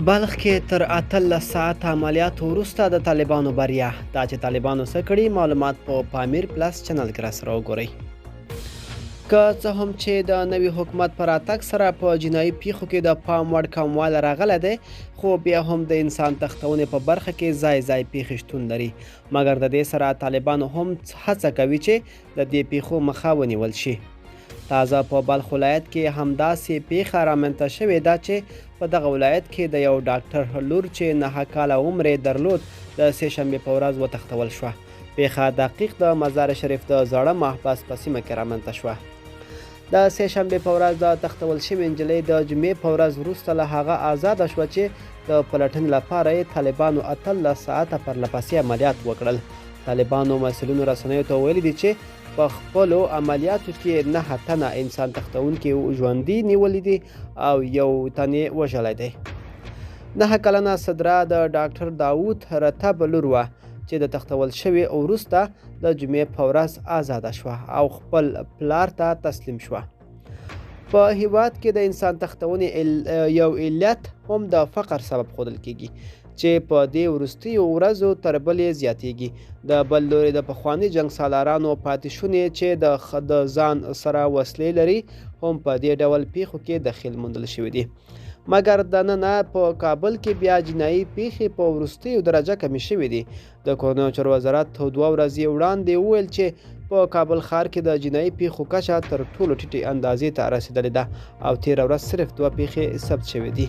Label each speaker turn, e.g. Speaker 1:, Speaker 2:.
Speaker 1: بلخ کې تر 18 ساعته عملیاتو وروسته د طالبانو بریا. دا چې طالبانو څه کړي، معلومات په پامیر پلس چینل کې راسره وګورئ. که څه هم چې د نوي حکومت په راتګ سره په جنایي پیښو کې د پام وړ کموالی راغلی دی، خو بیا هم د انسان تښتونې په برخه کې ځای ځای پیښې شتون لري. مګر د دې سره طالبانو هم هڅه کوي چې د دې پیښو مخه ونیول شي. تازه په بلخ ولایت کې همداسې پیښه رامنځته شوې ده چې په دغه ولایت کې د یو ډاکټر لور چې 9 کاله عمر یې درلود د سې شنبې په ورځ وتښتول شوه. پیښه دقیق د مزار شریف د زاړه محبس په سیمه کې رامنځته شوه. د سې شنبې په ورځ د تښتول شوې نجلۍ د جمعې په ورځ وروسته له هغه ازاده شوه چې د پلټنې لپاره یې طالبانو 18 ساعته پرلپسې عملیات وکړل. طالبانو مسؤلینو رسنیو ته ویلي دي چې په خپلو عملیاتو کې 9 تنه انسان تښتونکي ژوندي نیولي دي او یو تن یې وژلی دی. 9 کلنه صدرا د ډاکټر داوود رتب لور وه چې د تښتول شوې وروسته د جمعې په ورځ ازاده شوه او خپل پلار ته تسلیم شوه. په هیواد کې د انسان تښتونې یو علت هم د فقر سبب ښودل کیږي چې په دې وروستیو ورځو تر بلې زیاتیږي. د بل لوري د پخواني جنګ سالارانو پاتې شونې چې د ځان سره وسلې لري هم په دې ډول پیښو کې دخیل موندل شوي دي. مګر دننه په کابل کې بیا جنایي پیښې په وروستیو درجه کمې شوې دي. د کورنیو چارو وزارت 2 ورځې وړاندې وویل چې په کابل ښار کې د جنایي پیښو کچه تر ټولو ټیټې اندازې ته رسېدلې ده او تېره ورځ صرف 2 پیښې ثبت شوې دي.